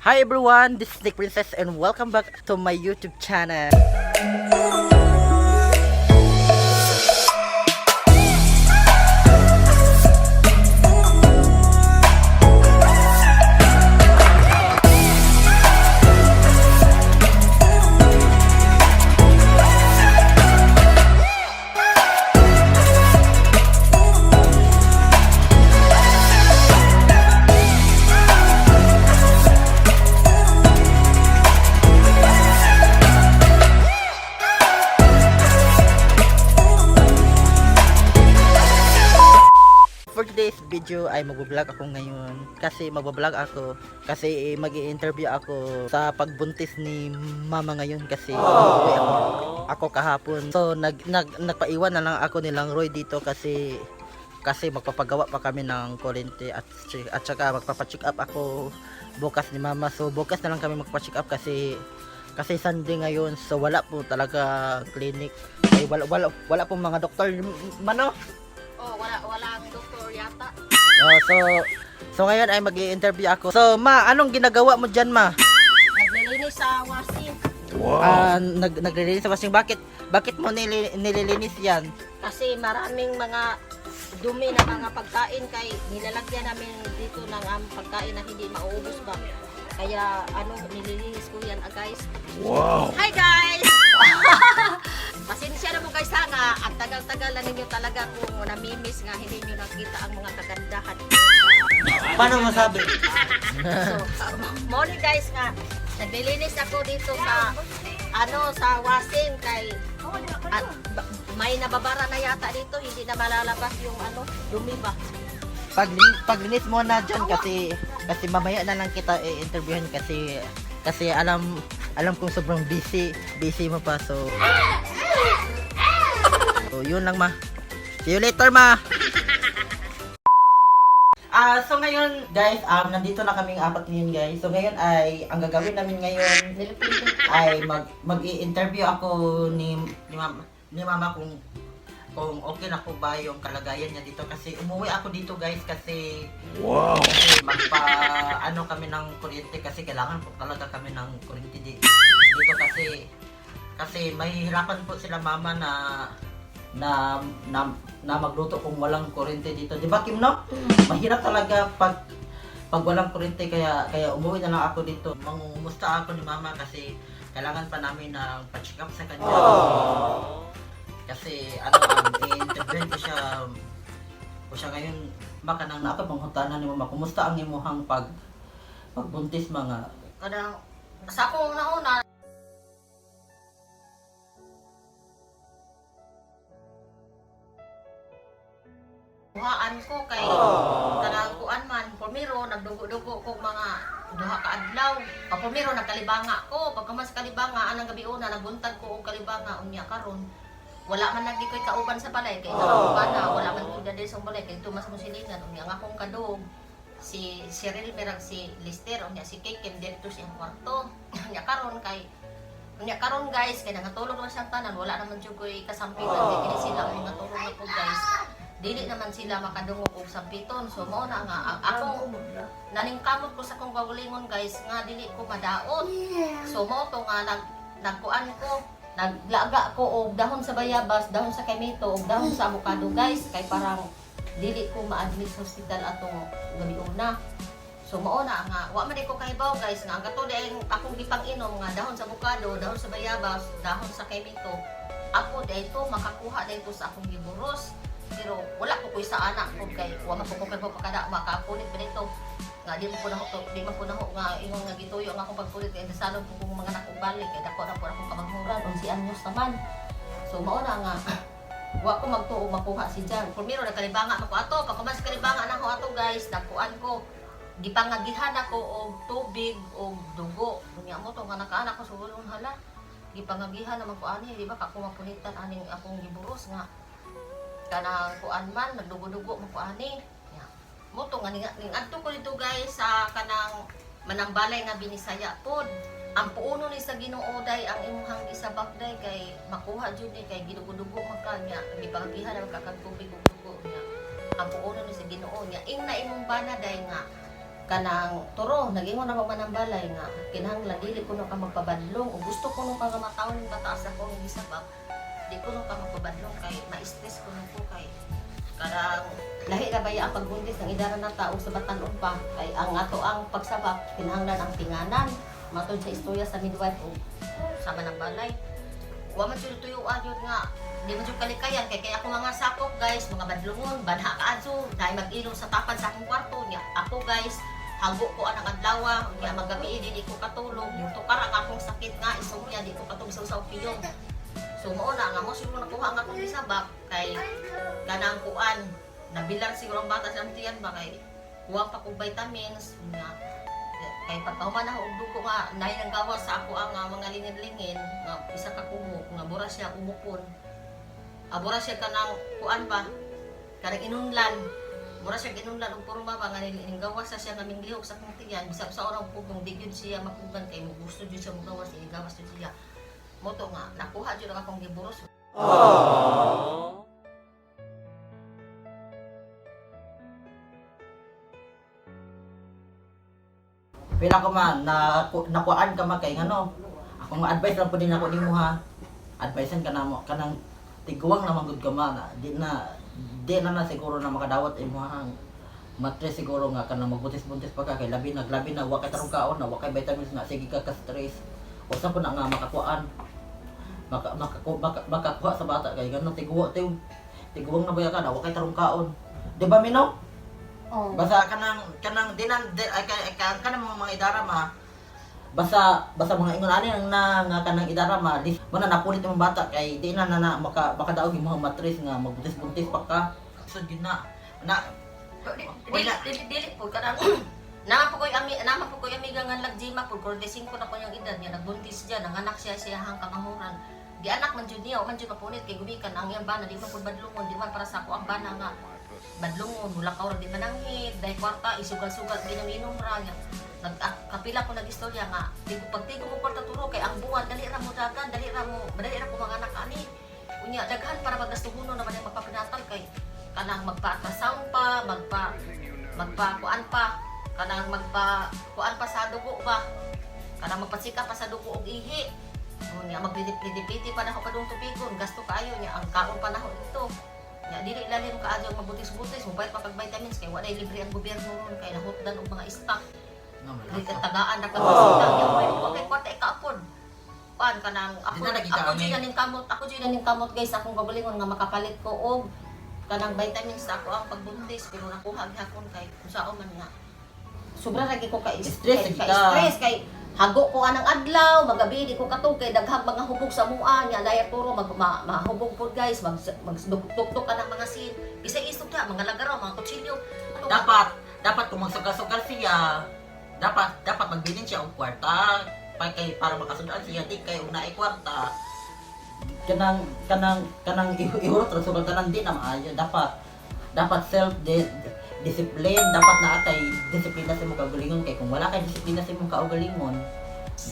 Hi everyone, this is Nick Princess and welcome back to my YouTube channel. For today's video ay magbablog ako ngayon kasi magbablog ako kasi mag-i-interview ako sa pagbuntis ni mama ngayon kasi umuwi ako kahapon. So nag, nag nagpaiwan na lang ako nilang Roy dito kasi kasi magpapagawa pa kami ng kuryente at saka magpapa-check up ako bukas ni mama. So bukas na lang kami magpa-check up kasi kasi Sunday ngayon, so wala po talaga clinic. Ay, wala wala wala pong mga doktor mano. Oh, wala walang doktor yata. Oh, so ngayon ay mag-i-interview ako. So, ma, anong ginagawa mo diyan, ma? Naglilinis sa washing. Ah, naglilinis sa washing. Bakit bakit mo nililinis 'yan? Kasi maraming mga dumi na mga pagkain kay nilalagyan namin dito ng pagkain na hindi mauubos ba. Kaya ano, nililinis ko yan, ah, guys. Wow. Hi guys! Pasensya na mo guys ha nga, ang tagal-tagal na ninyo talaga kung namimiss nga hindi nyo nakita ang mga kagandahan. Paano masabi? So, morning guys nga, naglilinis ako dito sa ano sa washing kay at may nababara na yata dito, hindi na malalabas yung ano, dumi ba. Paglinis mo na diyan kasi kasi mamaya na lang kita i-interviewin kasi kasi alam alam kong sobrang busy busy mo pa, so yun lang, ma. See you later, ma. Ah, so ngayon, guys, nandito na kaming apat ngayon, guys. So ngayon ay ang gagawin namin ngayon ay mag-i-interview ako ni mama kung okay na po ba yung kalagayan niya dito kasi umuwi ako dito, guys, kasi Wow. kasi magpa ano kami ng kuryente kasi kailangan po talaga kami ng kuryente dito kasi kasi mahihirapan po sila mama na na na, na magluto kung walang kuryente dito. 'Di ba, Kim, no? Mahirap talaga pag pag walang kuryente, kaya kaya umuwi na lang ako dito. Mangungumusta ako ni mama kasi kailangan pa namin ng pa-check up sa kanya. Kasi ano, i-interview ko siya ngayon, baka nang nakapanghutangan ni mama, kumusta ang imuhang pagbuntis, mga Kanang sa akong nauna buhaan ko kay kanang kuan man pumiro nagdugo-dugo ko mga duha ka adlaw. Pag pumiro nagkalibanga ko, pagka sa kalibanga anang gabi una nabuntag ko og kalibanga, unya karon wala man lagi ko'y kauban sa balay kay nakauban na wala man ko dali sa balay kay tumas mo silingan. Unya nga akong kadog si Cyril merag si Lister, unya si Kekem dito siyang kwarto. Unya karon kay unya karon guys kay nangatulog man siyang tanan, wala naman jud ko'y kasampitan kay kini sila ang mga tulog na po, guys, dili naman sila makadungog og sampiton. So mao na nga akong naningkamot ko sa akong kaugalingon, guys, nga dili ko madaot. So mao to nga nagkuan ko, naglaga ko og dahon sa bayabas, dahon sa kaymito og dahon sa avocado, guys, kay parang dili ko ma-admit sa hospital atong gabi una. So mao na nga wa man di ko kahibaw, guys, nga ang kato di ang akong gipang-inom nga dahon sa avocado, dahon sa bayabas, dahon sa kaymito. Ako di ito makakuha dito sa akong giburos. Pero wala ko kuy sa anak ko kay wa man ko kay pagkada makapunit ba dito. Nga di mo po naho to, di man po naho nga ingon nga gituyo ang akong pagpulit kay dasalon po kong mga anak og balik kay dako na po akong kamanghuran 11 anyos naman. So mao na nga wa ko magtuo makuha si Jan. Primero nagkalibanga man ko ato, pagkaman sa kalibanga na ko ato, guys, nagkuan ko gipangagihan ako og tubig og dugo. Unya mo to nga nakaanak ko sugulon, hala. Gipangagihan naman ko ani, di ba kako mapunitan aning akong giburos nga kanang kuan man nagdugo-dugo man ko ani. Nya. Mo to nga ning adto ko dito, guys, sa kanang manambalay nga binisaya pod. Ang puuno ni sa Ginoo day ang imuhang gisabak day kay makuha jud ni kay gidugo-dugo man ka nya gipangagihan naman ka kag tubig ug dugo nya. Ang puuno ni sa Ginoo nya ing na imong bana day nga Kanang turo, nagingon ako man ang balay nga kinahanglan dili kuno ka magpabadlong o gusto kuno ka nga mataon ning bataas ako ng gisabak. Di kuno ka magpabadlong kay ma-stress kuno ko kay kanang lahi ra baya ang pagbuntis ng idara na tao sa batan-on pa kay ang ato ang pagsabak kinahanglan ang tinganan matod sa istorya sa midwife o sama ng balay. Wa man jud tuyuan yun nga di man jud kalikayan kay kay ako mga sakop, guys, mga badlungon, banha kaadto dahil mag-ilong sa tapad sa akong kwarto niya. Ako, guys, hago ko anang adlaw niya, magabi dili ko katulog, tukara ang akong sakit nga insomnia, di ko katulog sa piyong. So mao na nga mo siguro nakuha ang akong gisabak kay kanang kuan, nabilang siguro ang bata sa tiyan ba kay kuha pa kog vitamins nga kay pagkahuman ako og dugo nga naay nang gawas sa ako ang mga lingin-lingin nga isa ka kumo nga mura siya umupon. Mura siya kanang kuan ba, kanang inunlan, mura siya inunlan og porma ba nga ning gawas sa siya nga minglihok sa akong tiyan bisag sa orang pugong di gyud siya mapugan kay mo gusto jud siya mogawas, gawas jud siya mo to nga nakuha jud ang akong giburos. Pila ko man na nakuan ka man kay ngano. Akong advice lang pud din ako nimo ha. Advicean ka namo kanang tiguang naman gud ka man. Di na na siguro na makadawat imo hang matres siguro nga kanang magbuntis-buntis pa ka kay labi na wa kay tarong kaon na wa kay vitamins nga sige ka ka stress. Usa po na nga makakuan. Makakuha sa bata kay ngano tiguang na baya ka na wa kay tarong kaon. Di ba, Mino? Oh. Basta kanang kanang dinan di, ay, kay, kay, kanang mga idara ma. Basta basta mga ingon ani ang na nga kanang idara ma, di mo na napunit imong bata kay di na na, na maka makadaog imong matris nga magbuntis-buntis pa ka. So gyud na na Dili dili dili po kanang naman po koy amiga nga nagjima po 45 na ko yung edad niya, nagbuntis siya, nanganak siya siya hang kamahuran. Di anak man jud niya, man jud mapunit kay gumikan ang iyang bana di man pud badlungon, di man para sa ako ang bana nga badlungon, wala ka di mananghid, dahil kwarta isugal-sugal ginaminom ra niya. Nag kapila ko nagistorya nga di ko pagtigo mo kwarta turo kay ang buwan dali ra mo dagan, dali ra ko mga anak ani. Unya daghan para magastuhunon naman ang magpapinatal kay kanang magpa-ultrasound pa, magpa magpa kuan pa, kanang magpa kuan pa sa dugo ba, kanang magpasika pa sa dugo og ihi. Unya magpiti-piti pa na ako padung tubigon, gasto kaayo niya ang kaon pa nako dito. Nya dili lalim kaayo ang mabutis-butis, mobile pa kag vitamins kay wala libre ang gobyerno ron kay nahutdan og mga stock. No, Dili ka tagaan na kag pasita nya wa kay kwarta ikaapod. Kuan kanang ako Di na lagi ka ako kami. jud na ning kamot, ako jud na ning kamot, guys, akong kagalingon nga makapalit ko og kanang vitamins sa ako ang pagbuntis pero nakuha gihapon kay unsaon man nga sobra lagi ko kay Stress kay, lagi kay ka. stress kay hago ko anang adlaw magabi di ko katug kay daghang mga hubog sa mua nya daya turo mag mahubog pod, guys, mag magduktok ka ng mga sin bisag isog ta mga lagaraw, mga kutsilyo. Ano, Dapat dapat kung magsugal-sugal siya, dapat dapat magbilin siya og kwarta pa kay para makasudan siya di kay og naay kwarta kanang kanang kanang ihurot ra sugal tanan di na maayo. Dapat dapat self discipline, dapat naa kay disiplina sa imong kaugalingon kay kung wala kay disiplina sa imong kaugalingon,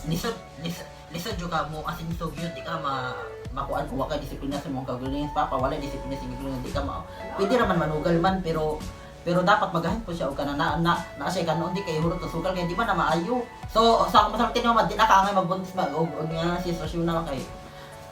lisod lisod lisod jud ka mo asinso gyud, di ka ma makuan kung wa kay disiplina sa imong kaugalingon. Papa wala disiplina sa imong kaugalingon, di ka ma pwede ra man manugal man pero pero dapat magahin po siya og kana na na, na siya kanon di kay hurot sugal kay di ba na maayo. So sa akong masulti naman, di na ka angay magbuntis mag og og nga si sitwasyon na kay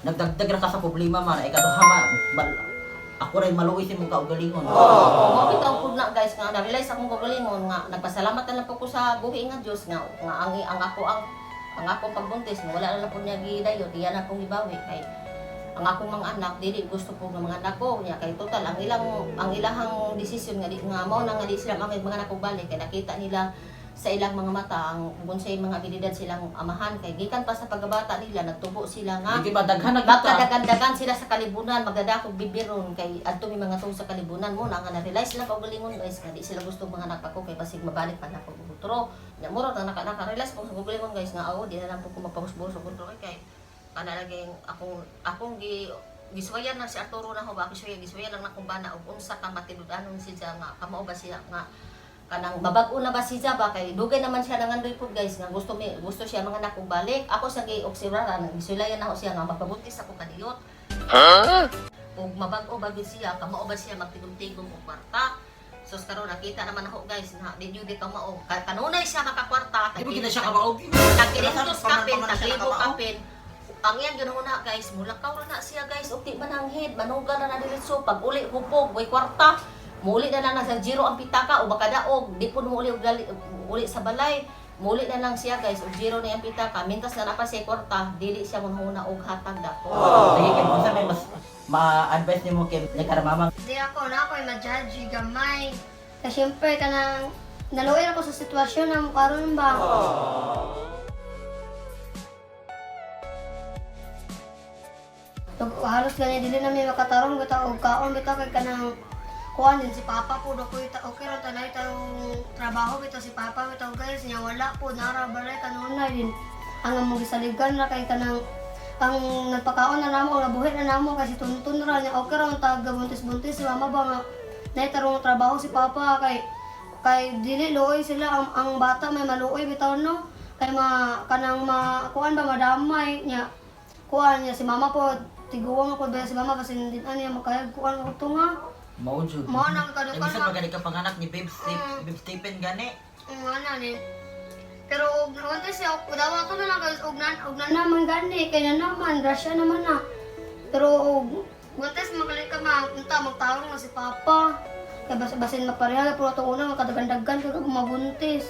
nagdagdag ra ka sa problema man ikaduha ma, ako rin maluoy sa imong kaugalingon. Oo, mao bitaw pud na, guys, nga na-realize akong kagalingon nga nagpasalamat na lang po ko sa buhi nga Dios nga nga ang ako ang akong pagbuntis nga wala na lang po niya gidayon, iya na akong gibawi kay ang akong mga anak dili gusto po nga mga anak ko niya kay total ang ilahang desisyon nga di nga mao na nga di sila mga mga anak ko balik kay nakita nila sa ilang mga mata ang kung sa mga abilidad silang amahan kay gikan pa sa pagkabata nila nagtubo sila nga Di ba daghan na kita. magkadagandagan sila sa kalibunan, magdadakog bibiron kay adto may mga tao sa kalibunan mo na nga na-realize sila kaugalingon, guys, nga di sila gusto mga anak ko kay basig mabalik pa na ako og utro. Nya mura na naka-realize ko sa kaugalingon, guys, nga aw di na lang po ko magpabusbos og utro kay kana lagi akong akong gi giswayan na si Arturo na ho ba ako siya giswayan lang na kung bana og unsa ka matinud-anon siya nga kamao ba siya nga kanang mabag-o na ba siya ba kay dugay naman siya nangandoy pud, guys, nga gusto mi gusto siya mga anak og balik. Ako sa gi obserbaran, gisulayan ako siya nga magpabuntis ako kadiyot ug mabag-o ba gyud siya, kamao ba siya magtigom-tigom og kwarta. Sus karon nakita naman ako guys na di jud ka mao. Kanunay siya makakwarta. Di ba gina siya kabaog? Tag 500 kapin, Paman tag siya libo nakabaog. kapin. Ang iyang ginawa guys, mulakaw ra na siya guys, ug di mananghid, manugal na na diretso pag uli hupog, way kwarta. Muuli na lang na sa zero ang pitaka o baka daog, di po muuli og uli sa balay. Muli na lang siya guys, og zero na yung pitaka. Mintas na na pa siya kwarta, dili siya manghuna og hatag dako. Sige Kim, unsa may mas ma-advise nimo Kim ni mama? Di ako na ako ay ma-judge gamay. Kasi syempre kanang naluoy ako sa sitwasyon na karon ba. Pag halos gani dili na may makatarong bitaw og kaon bitaw kay kanang kuan din si Papa po do ko ita okay ra tanay tarong trabaho bitaw si Papa bitaw guys niya wala po nara balay kanunay din ang among gisaligan ra kay kanang ang nagpakaon na namo ang nabuhi na namo kasi tuntun ra niya okay ra ang taga buntis-buntis si Mama ba nga nay tarong trabaho si Papa kay kay dili luoy sila ang bata may maluoy bitaw no kay ma kanang ma kuan ba madamay niya kuan niya si Mama po tiguang ako ba si Mama basin din ani makayag kuan ko tunga Mao jud. mao nang Ay kanukan bisan ma pa gani ka panganak ni Babe Stephen, Babe Stephen gani. nga na ni pero og unti siya og dawa to na lang guys og nan og nan naman gani kay na naman grasya naman na pero og buntis magaling ka ma unta magtarong na si Papa kay basin mapareha pero ato una makadagandagan kag mabuntis.